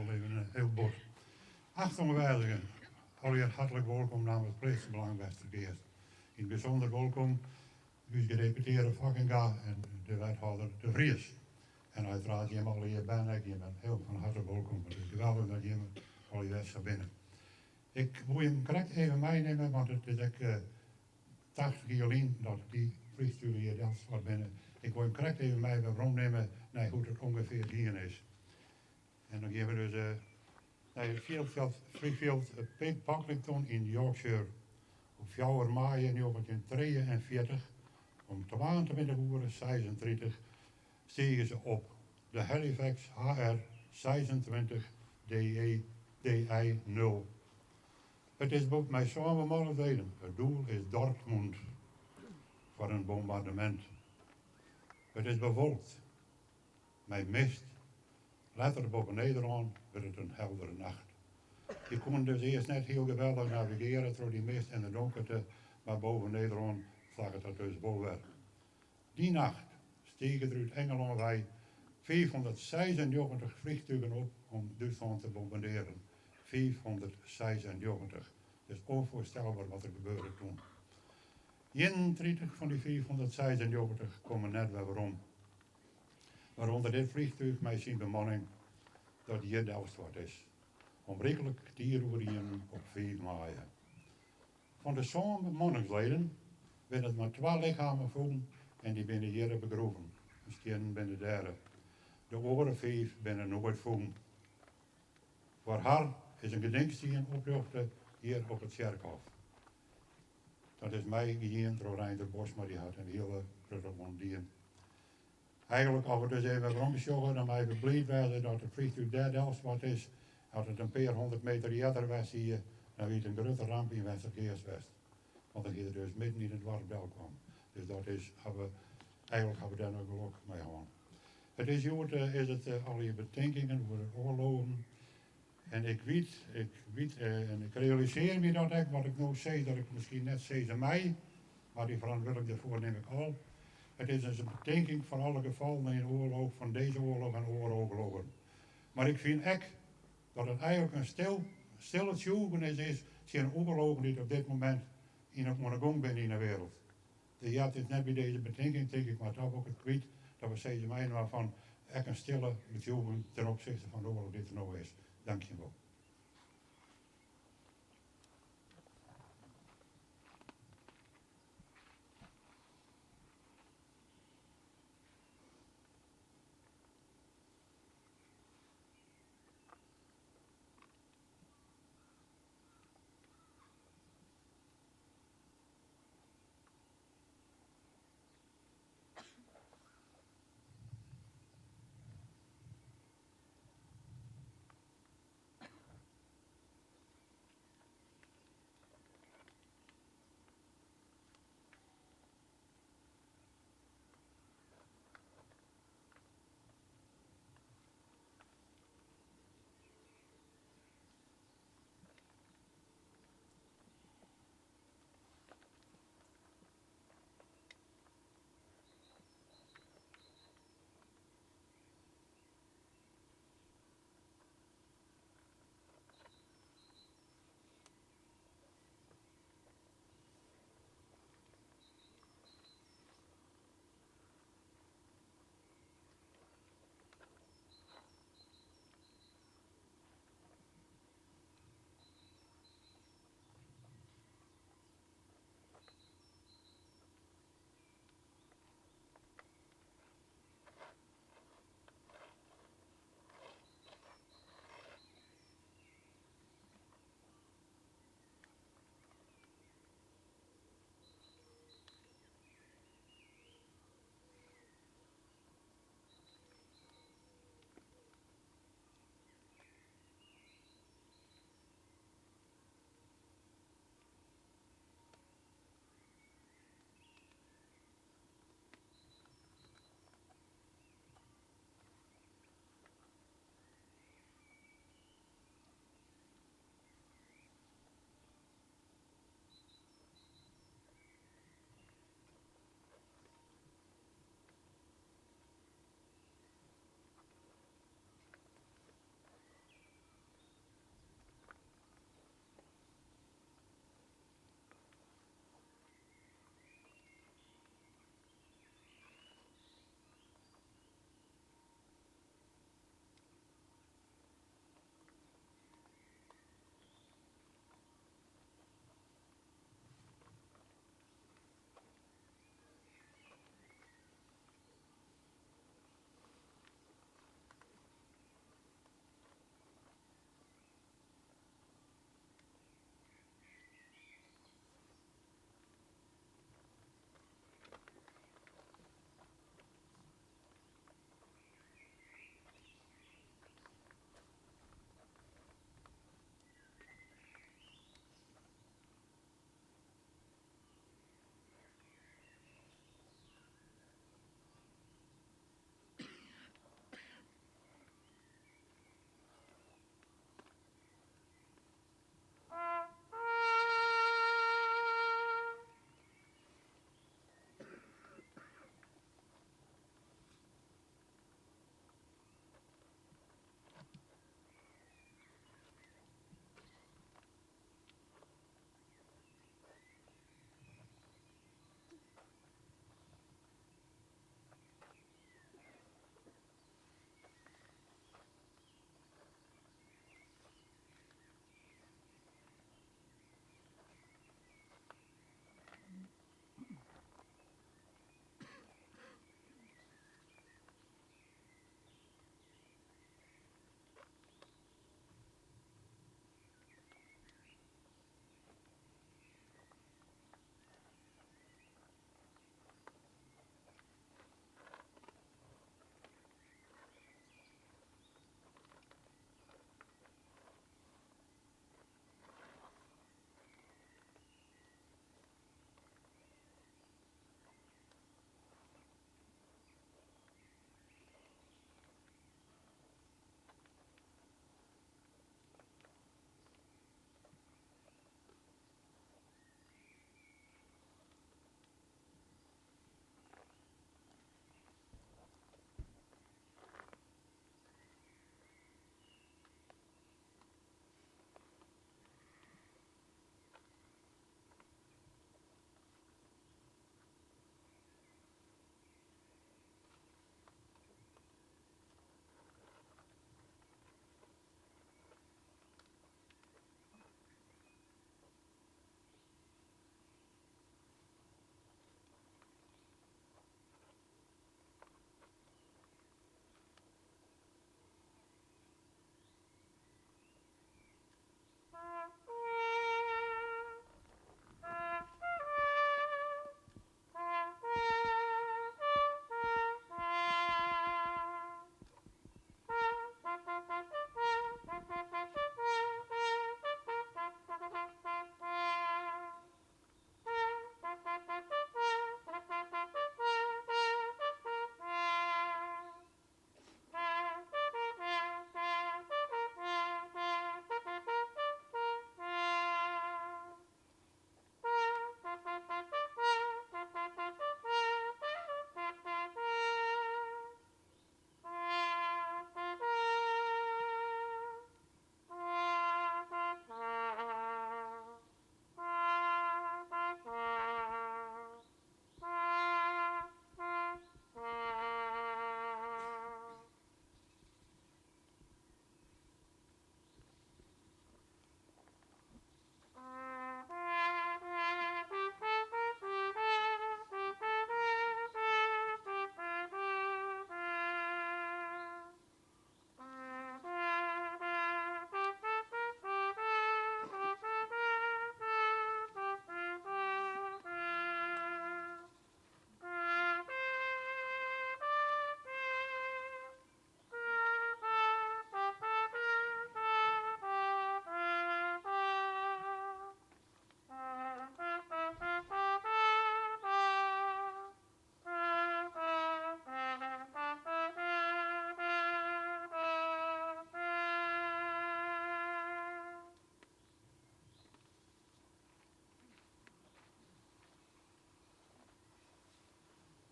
wol even hiel bot. Achte oanwêzigen, allegear hartlik wolkom namens Pleatsbelang Westergeast. Yn it bysûnder wolkom ús gedeputearre Fokkinga en de wethâlder De Vries. En uiteraard jimme allegear bern ek, jimme hiel fan harte wolkom. It is geweldich dat jimme allegear sa binne. Ik woe jim krekt even meinimme, want it is ek 80 jier lyn dat dy vliegtugen hjir delstoart binne. Ik wol jim krekt even mei weromnimme nei hoe't it ûngefear gien is. En dan gean we dus nei it fleanfjild Pocklington yn Yorkshire op fjouwer maaie 1943 om 22 oere 36 stigen se op de Halifax HR 26 DE DI 0. It is mei sân bemanningsleden. It doel is Dortmund foar in bombardemint. It is bewolkt mei mist. Letter boppe Nederlân wurdt it in heldere nacht. Je koenen dus earst net hiel geweldich navigeare troch dy mist en de donkerte, mar boven Nederlân slagget dat dus wol wer. Dy nacht stige der út Ingelân wei 596 vliegtugen op om Dútslân te bombardearen. 596. Het is onvoorstelbaar wat er gebeurde toen. 31 fan dy 596 komme net wer werom. Wêrûnder dit vliegtuig mei syn bemanning dat hjir delstoart is. Om ryklik kertier oer ienen op 5 maaie. Fan de sân bemanningsleden binne it mar twa lichamen fûn en dy binne hjirre begroeven. De stiennen binne dêre. De oare fiif binne noait fûn. Foar har is in gedinkstien oprjochte hjir op it tsjerkhôf. Dat is mei gien troch Reinder Bosma, dy hat in hiele grutte oan dien. Eigenlik, as we dus even werom sjogge, dan meie we bliid wêze dat it vliegtuig dêr delstoart is. As it in pear hûndert meter earder west hie, dan wie it in grutte ramp yn Westergeast west. Want dan hie er dus midden yn it doarp delkaam. Dus dat is, hawwe, eigenlik hawwe we dêr noch gelok mei hân. It is hjoed is it allegear betinkingen oer de oarlogen. En ik wit, ik wit en ik realisearje my dat ek, wat ik no sis, dat ik miskien net sizze mei, mar dy ferantwurdlik dêrfoar nim ik al. It is dus in betinking fan alle gefallen yn de oarloch, fan dizze oarloch en oare oarlogen. Mar ik fyn ek dat it eigenlik in stil, stille tsjûgenis is tsjin oarlogen dy't op dit momint yn de, oan de gong binne yn de wereld. De heart is net by dizze betinking, tink ik, mar toch wol ik it kwyt dat we sizze mei-inoar fan ek in stille betsjûging ten opsichte fan de oarloch dy't der no is. Dank jim wol.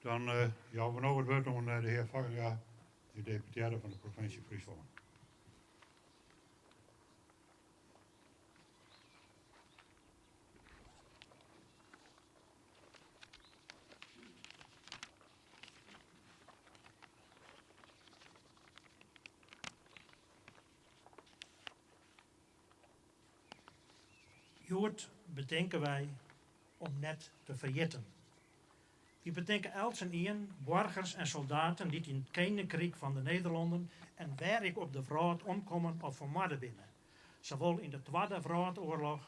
Dan jouwe we no it wurd oan de hear Fokkinga, de deputearre fan de provinsje Fryslân. Hjoed betinke wy om net te ferjitten. Wy betinke eltsenien, boargers en soldaten dy't yn it Keninkryk fan de Nederlannen en wêr ek op de wrâld omkommen of fermoarde binne, sawol yn de Twadde Wrâldoarloch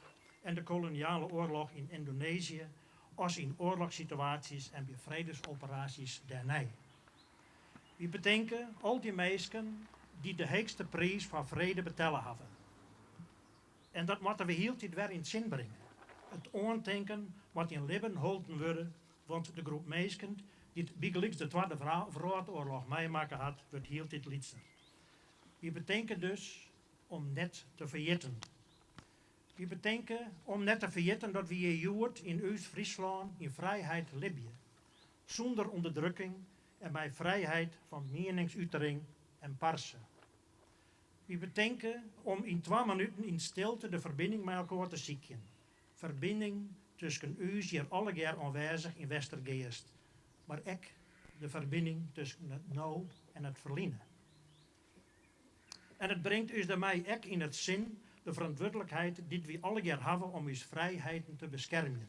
en de koloniale oarloch yn Yndonezië as yn oarlochssituaasjes en by fredesoperaasjes dêrnei. Wy betinke al dy minsken dy't de heechste priis foar frede betelle hawwe. En dat moatte we hieltyd wer yn 't sin bringe. It oantinken moat yn libben holden wurde, want de groep minsken dy't bygelyks de Twadde Wrâldoarloch meimakke hat, wurdt hieltyd lytser. Wy betinke dus om net te ferjitten. Wy betinke om net te ferjitten dat wy hjir hjoed yn ús Fryslân yn frijheid libje, sûnder ûnderdrukking en mei frijheid fan mieningsutering en parse. Wy betinke om yn twa minuten yn stilte de ferbining mei elkoar te sykjen. Ferbining tusken ús hjir allegear oanwêzich yn Westergeast, mar ek de ferbining tusken it no en it ferline. En it bringt ús dêrmei ek yn it sin de ferantwurdlikheid dy't wy allegear hawwe om ús frijheden te beskermjen.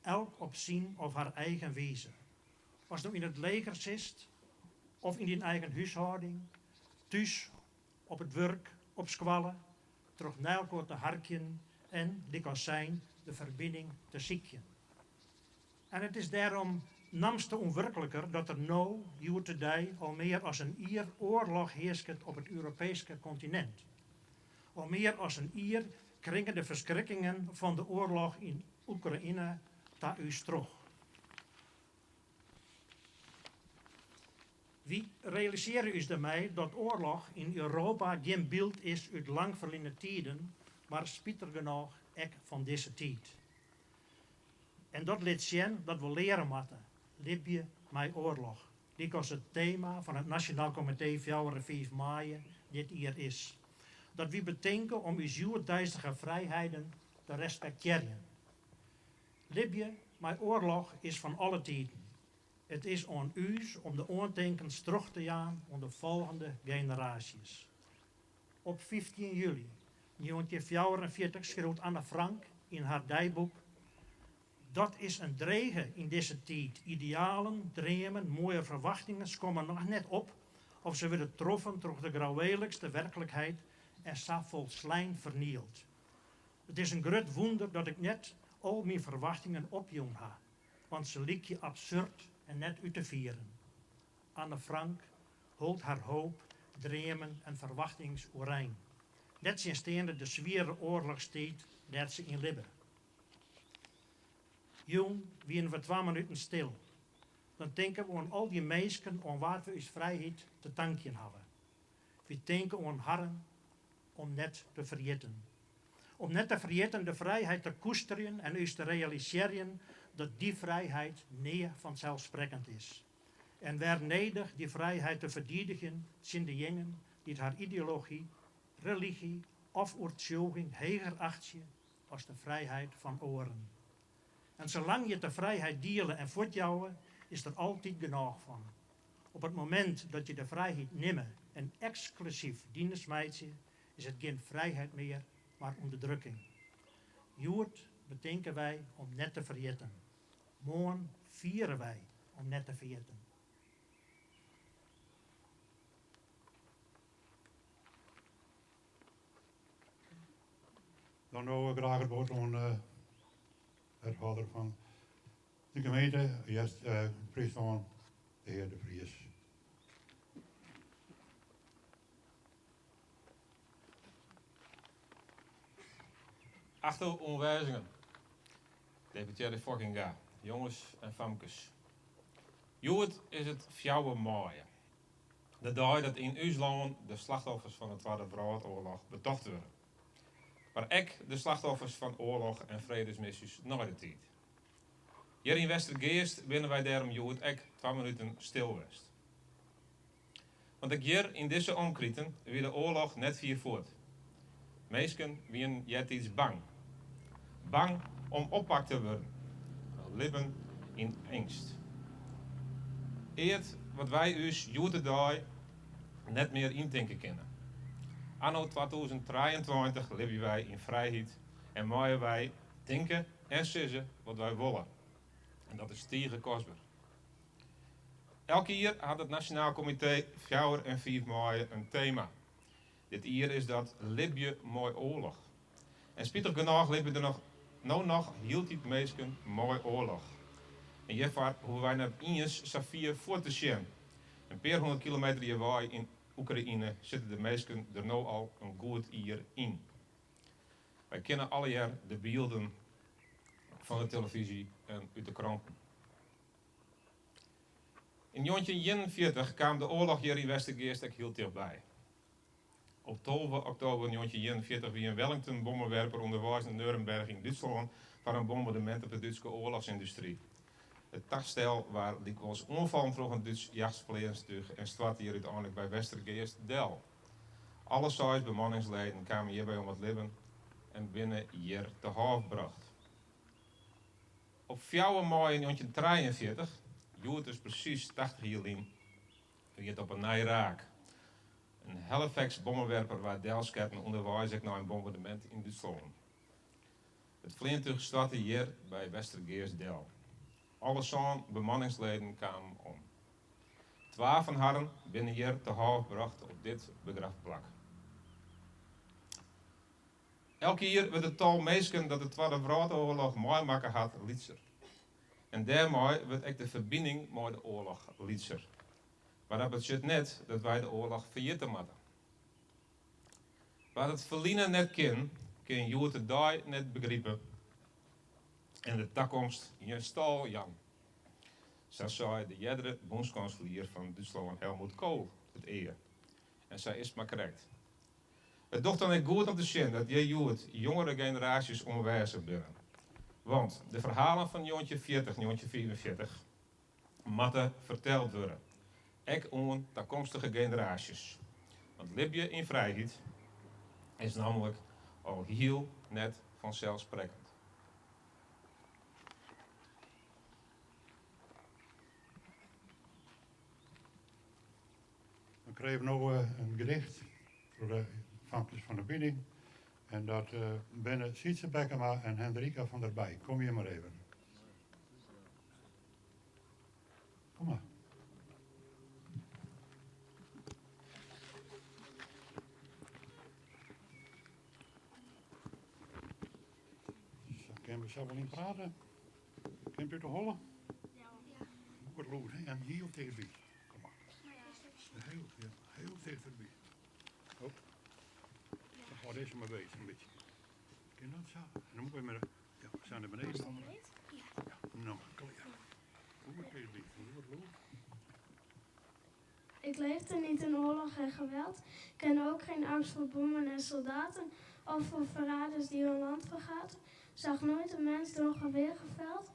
Elk op syn of har eigen wize. Ast no yn it leger sitst of yn dyn eigen húshâlding, thús, op it wurk, op skoalle, troch nei elkoar te harkjen en, lykas sein, de ferbining te sykjen. En it is dêrom namste ûnwurkliker dat der no, hjoed-de-dei, al mear as in jier oarloch hearsket op it Europeeske kontinint. Al mear as in jier kringe de ferskrikkingen fan de oarloch yn Oekraïne ta ús troch. Wy realisearje ús dêrmei dat oarloch yn Europa gjin byld is út lang ferline tiden, mar spitigernôch ek fan dizze tiid. En dat lit sjen dat we leare moatte libje mei oarloch, lykas it tema fan it Nasjonaal Komitee fjouwer en fiif maaie dit jier is. Dat wy betinke om ús hjoeddeistige frijheden te respektearjen. Libje mei oarloch is fan alle tiden. It is oan ús om de oantinkens troch te jaan oan de folgjende generaasjes. Op 15 july 1944 skriuwt Anne Frank yn har deiboek, Dat is in drege yn dizze tiid. Idealen, dreamen, moaie ferwachtingen komme noch net op of se wurde troffen troch de grouwélikste werklikheid en sa folslein fernield. It is in grut wûnder dat ik net al myn ferwachtingen opjûn ha, want se lykje absurd en net út te fieren. Anne Frank hold har hoop, dreamen en ferwachtings oerein, nettsjinsteande de swiere oarlochstiid dêr't se yn libbe. Jûn wiene we twa minuten stil. Dan tinke we oan al dy minsken oan wa't we ús frijheid te tankjen hawwe. Wy tinke oan harren om net te ferjitten. Om net te ferjitten de frijheid te koesterjen en ús te realisearjen dat dy frijheid nea fanselssprekkend is. En wêr nedich dy frijheid te ferdidigjen tsjin dejingen dy't har ideology, religy of oertsjûging heger achtsje as de frijheid fan oaren. En salang je de frijheid diele en fuortjouwe, is der altyd genôch fan. Op it momint dat je de frijheid nimme en eksklusyf dines meitsje, is it gjin frijheid mear, mar ûnderdrukking. Hjoed betinke wy om net te ferjitten. Moarn fiere wy om net te ferjitten. Dan no graach it woord oan de wethâlder fan de gemeente East-Fryslân, de hear De Vries. Achte oanwêzigen, deputearre Fokkinga, jonges en famkes. Hjoed is it fjouwer maaie, de dei dat yn ús lân de slachtoffers fan de Twadde Wrâldoarloch betocht wurde. Mar ek de slachtoffers fan oarloch en fredesmissys nei de tiid. Hjir yn Westergeast binne wy dêrom hjoed ek twa minuten stil west. Want ek hjir yn dizze omkriten wie de oarloch net fier fuort. Minsken wienen eartiids bang. Bang om oppakt te wurden. In libben yn eangst. Eat wat wy ús hjoed-de-dei net mear yntinke kinne. Anno 2023 libje wy yn frijheid en meie wy tinke en sizze wat wy wolle. En dat is tige kostber. Elk jier hat it Nasjonaal Komitee fjouwer en fiif maaie in tema. Dit jier is dat Libje mei oarloch. En spitich genôch libje der noch no noch hieltyd minsken mei oarloch. En hjirfoar hoege wy net iens sa fier fuort te sjen. In pear hûndert kilometer hjirwei yn Oekraïne sitte de minsken der no al in goed jier yn. Wy kenne allegear de bylden fan de telefyzje en út de kranten. Yn 1941 kaam de oarloch hjir yn Westergeast ek hiel tichtby. Op 12 oktober 1941 wie in Wellington-bommewerper ûnderweis nei Neurenberg yn Dútslân foar in bombardemint op de Dútske oarlochsyndustry. It tastel waard lykwols oanfallen troch in Dútsk jachtfleantúch en stoarte hjir úteinlik by Westergeast del. Alle seis bemanningsleden kamen hjirby om it libben en binne hjir te hôf brocht. Op fjouwer maaie 1943, hjoed dus presys 80 jier lyn, wie it op 'e nij raak. In Halifax bommewerper waard delsketten ûnderweis ek nei in bombardemint yn Dútslân. It fleantúch stoarte hjir by Westergeast del. Alle sân bemanningsleden kamen om. Twa fan harren binne hjir te hôf brocht op dit begrafplak. Elk jier wurdt it tal minsken dat de Twadde Wrâldoarloch meimakke hat lytser. En dêrmei wurdt ek de ferbining mei de oarloch lytser. Mar dat betsjut net dat wy de oarloch ferjitte moatte. Wa't it ferline net kin, kin hjoed-de-dei net begripe en de takomst gjin stâl jaan. Sa sei de eardere bûnskânselier fan Dútslân Helmut Kohl it ea. En sa is 't mar krekt. It docht dan ek goed om te sjen dat hjir hjoed jongere generaasjes oanwêzich binne. Want de ferhalen fan 1940, 1945 moatte ferteld wurde, ek oan takomstige generaasjes. Want libje yn frijheid is nammentlik al hiel net fanselssprekkend. Dan krije we no in gedicht troch de famkes fan de Bining. En dat binne Sietse Bekkema en Hendrika van der Bij. Kom hjir mar even. Kom mar. Sa kinne we sa wol yn prate. Kin it út de holle? Ja. Goed lûd, hè? En hiel tichtby. Kom mar. Hiel, ja, hiel tichterby. Hop. Dan hâld dizze mar beet in bytsje. Kin dat sa? En dan moet ik maar ja, sa nei beneden. Ja, no mar klear. Goed tichtby. Goed lûd. Ik leefde niet in oorlog en geweld, ken ook geen angst voor bommen en soldaten of voor verraders die hun land vergaten, zag nooit een mens door een geweer geveld.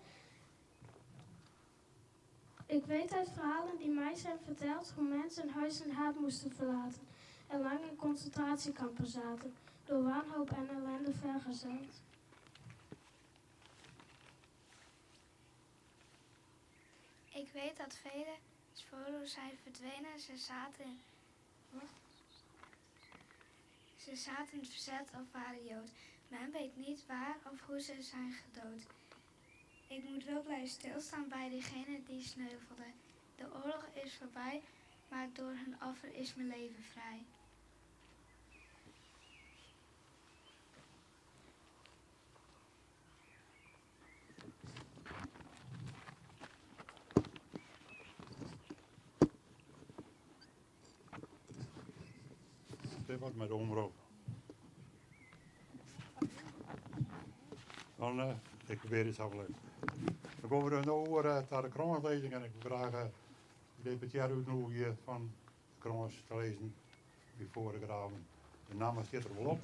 Ik weet uit verhalen die mij zijn verteld hoe mensen huis en haard moesten verlaten en lang in concentratiekampen zaten, door wanhoop en ellende vergezeld. Ik weet dat vele sporen zijn verdwenen. Ze zaten, ze zaten in het verzet of waren Jood. Men weet niet waar of hoe ze zijn gedood. Ik moet wel blijven stilstaan bij diegenen die sneuvelden. De oorlog is voorbij, maar door hun offer is mijn leven vrij. Dit wat mei de omrop. Dan, uh, ik probeer het zo leuk. Dan komme we no oer uh, ta de krânslêzing en ik wol graach uh, de deputearre útnûgje fan de krâns te lizzen by foar de graven. De namme stiet der wol op.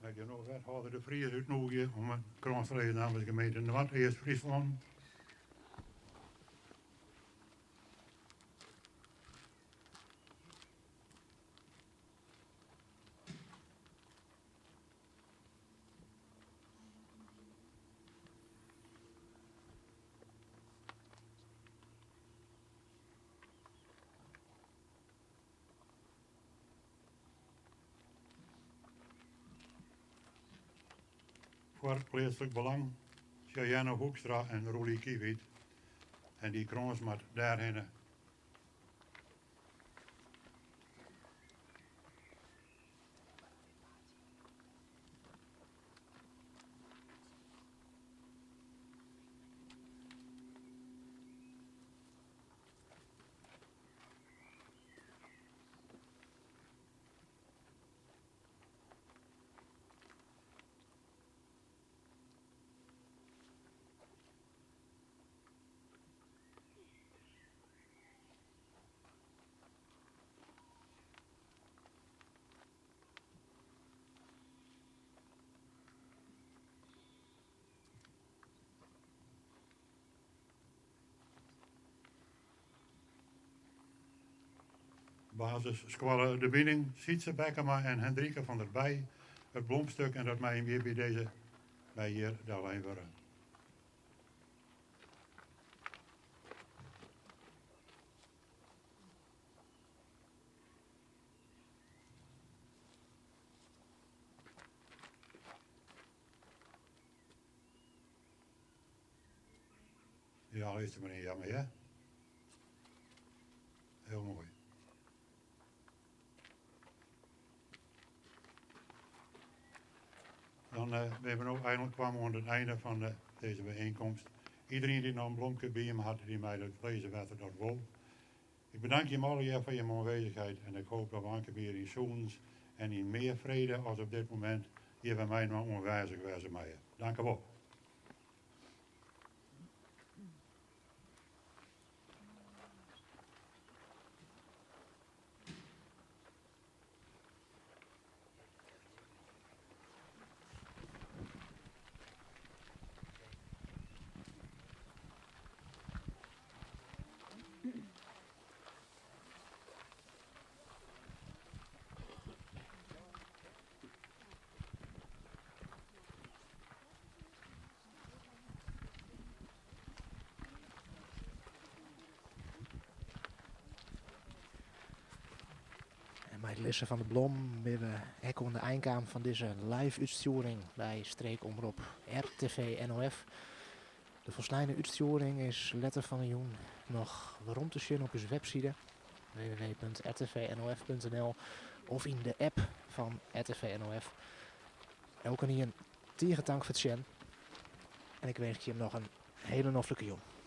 Mei ik no wethâlder De Vries útnûgje om in krâns te lizzen namens de gemeente Noardeast-Fryslân. Foar Pleatslik Belang, Cheyenne Hoekstra en Roelie Kiewiet. En dy krâns moat dêrhinne. Basisskoalle De Bining, Sietse Bekkema en Hendrike van der Bij it blomstuk en dat mei him hjir by dizze by hjir dellein wurde. Ja, lees er maar in, jammer, hè? Heel mooi. Dan binne we no einlik kwam oan it einde fan dizze bijeenkomst. Iedereen dy't noch in blomke by him hat, dy mei dat lizze wêr't er dat wol. Ik bedankje jim allegear foar jim oanwêzichheid en ik hoop dat we anke mear yn sûnens en yn mear frede as op dit momint hjir wer mei-inoar oanwêzich wêze meie. Danke wol. En mei it lizzen fan de blom binne we ek oan de ein kaam fan dizze live útstjoering by Streekomrop RTV NOF. De folsleine útstjoering is letter fan 'e jûn noch werom te sjen op ús webside www.rtvnof.nl of yn de app fan RTV NOF. Elkenien tige tank foar it sjen en ik winskje jim noch in hiele noflike jûn.